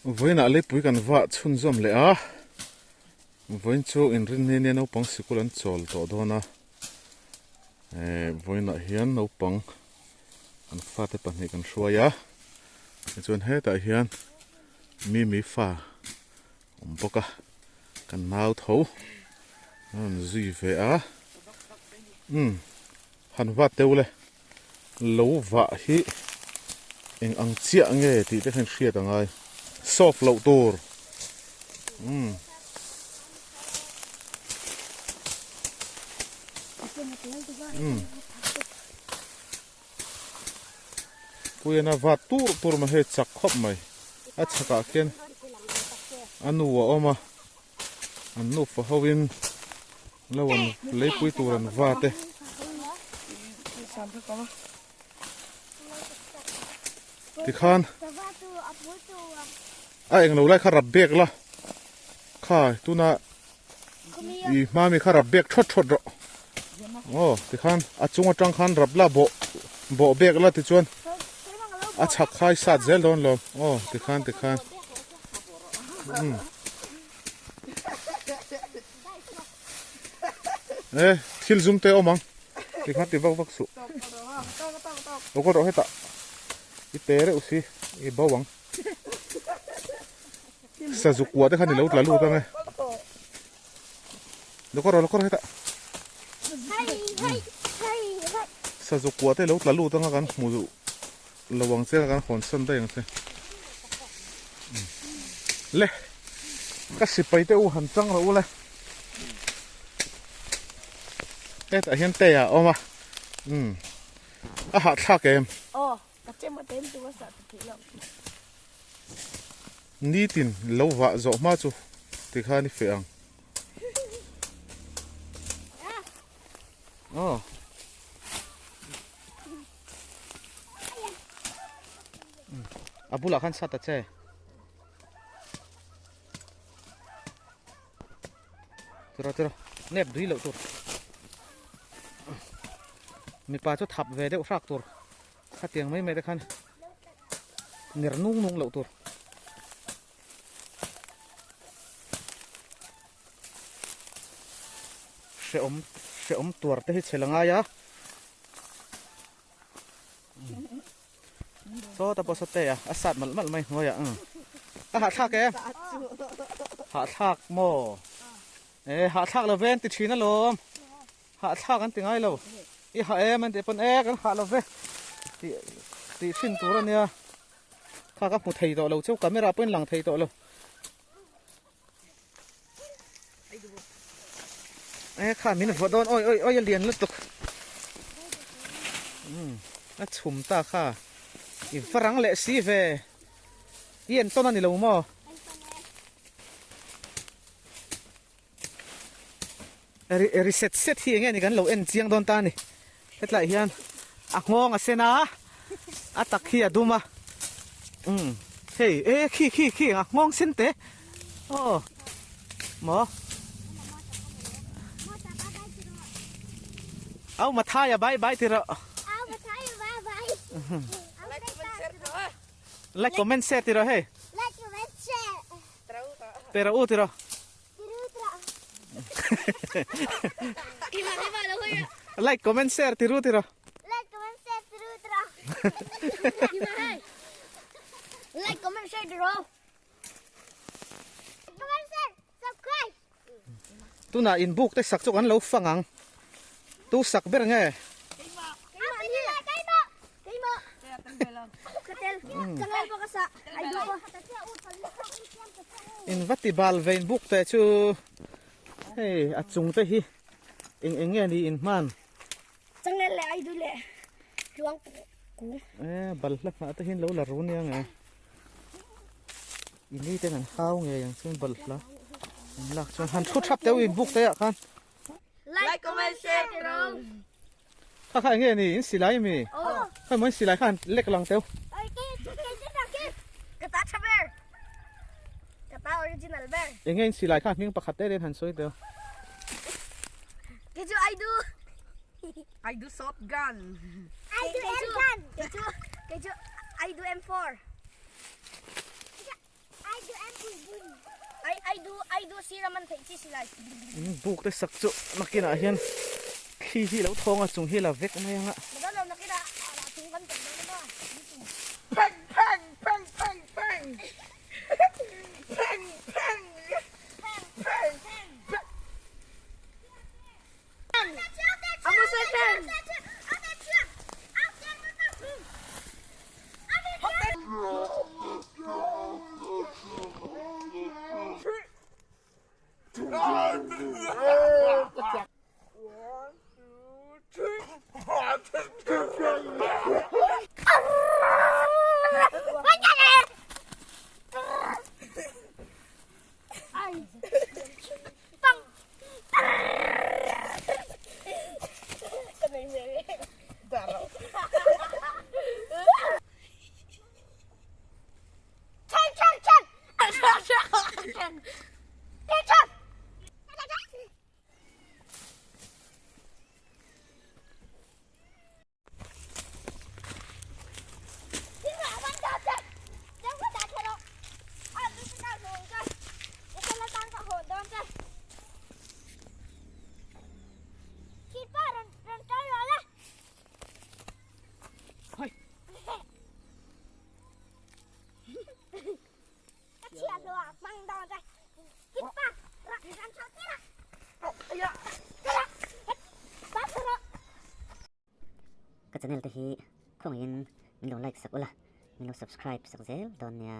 Vawiinah leipui kan vah chhunzawm leh a, vawiin chu inrinni nia naupang sikul an chawl tawh dawn a, eh vawiinah hian naupang an fate pahnih kan hruai a, tichuan hetah hian mimi fa awm bawk a, kan nau tho an rawn zui ve a, umm han vat deuh le. Lo vah hi eng ang chiah nge tih te khan hriat a ngai. Soft loh tur. Umm. Umm. Puiana vat tur tur mai hei chak khawp mai. A chhakah khian a nu a awm a. An nufa hoin lo an leipui tur an va te. Tikhan a englo lai kha rap bek la kha tuna i hma mi kha rap bek thawt thawt rawh aw tikhan a chung atang khan rap la bawh bawh bek la tichuan a chhak khai sat zel dawn lawm aw tikhan tikhan umm e thil zum te awm ang tikhan ti vak vak suh lo kawt rawh hetah i pe reuh si i bo ang sazuk kua te khan i lo tla lut ang e lo kawt rawh lo kawt rawh hetah sazuk kua te lo tla lut ang a kan hmu duh lo ang che kan hawn san daih ang che le ka sipai te u han chang rawh u le hetah hian te a awm a umm a hahthlak em aw ka chem a tem tu a sa ta thei lo nitin lo vah zawh hma chu tikhan i feh ang aw A bulah khan sat a che. Tira tira nep dui loh tur. Mipa chu thap ve deuh hrak tur. Khatiang mai mai te khan ner nung nung loh tur. Hreawm hreawm tuar te hi chhe la ngai a. Saw ta pawh saw te a a sat malh malh mai hnuaiah umm a hahthlak em hahthlak maw e hahthlak lo ve an ti thin alawm hahthlak an ti ngai lo i hah em an tih pawn e kan hah lo ve tih tih hrin tur a nia kha ka hmu thei tawh lo cheu camera pawhin lang thei tawh lo. E kha min vawh dawn oi oi oi a lian lutuk um a chhum ta kha i va rang leh si ve i en tawn a ni lo maw ri ri set set hi enge ni kan lo en chiang dawn ta a ni hetlai hian a nghawng a sen a a tak hi a dum a umm hei e khi khi khi a nghawng sen te aw maw au mathai a bai bai ti rawh like comment share ti rawh hei pe rawh u ti rawh. Like comment share ti ru ti ro. Like comment share ti ru ti ro. Like comment share ti ro. Comment share subscribe. Tuna in book te sak chu kan lo fang ang. Tu sak ber nge. In va ti bal ve in buk te chu hei a chung te hi eng eng nge ni in hman. Changel leh aidu leh tluang kung. E bal hla hma te hian lo la ru nia nge. I ni ten an hau ngei ang chuan bal hla an lak chuan han thu thap teuh in buk te ah khan. Like comment share tiro. Kha kha enge ni in silai mi? Kha maw in silai kha han lek lang teu. Ka ta tha ber. Ka ta original ber. Enge in silai kha hming pakhat te te han sawi teu. Kei chu I do. I do soft gun. I do M gun. Kei chu kei chu I do M4. sira man theih chi silai. In buk te sak chu nakinah hian thli hi lo thawng a chung hi la vek mai ang a. Madam lo nakinah a chung kan tel dawn emaw in chung. Pheng pheng pheng pheng pheng pheng pheng pheng pheng. Ka channel te hi khawngaihin min lo like sak ula, min lo subscribe sak zel dawn nia.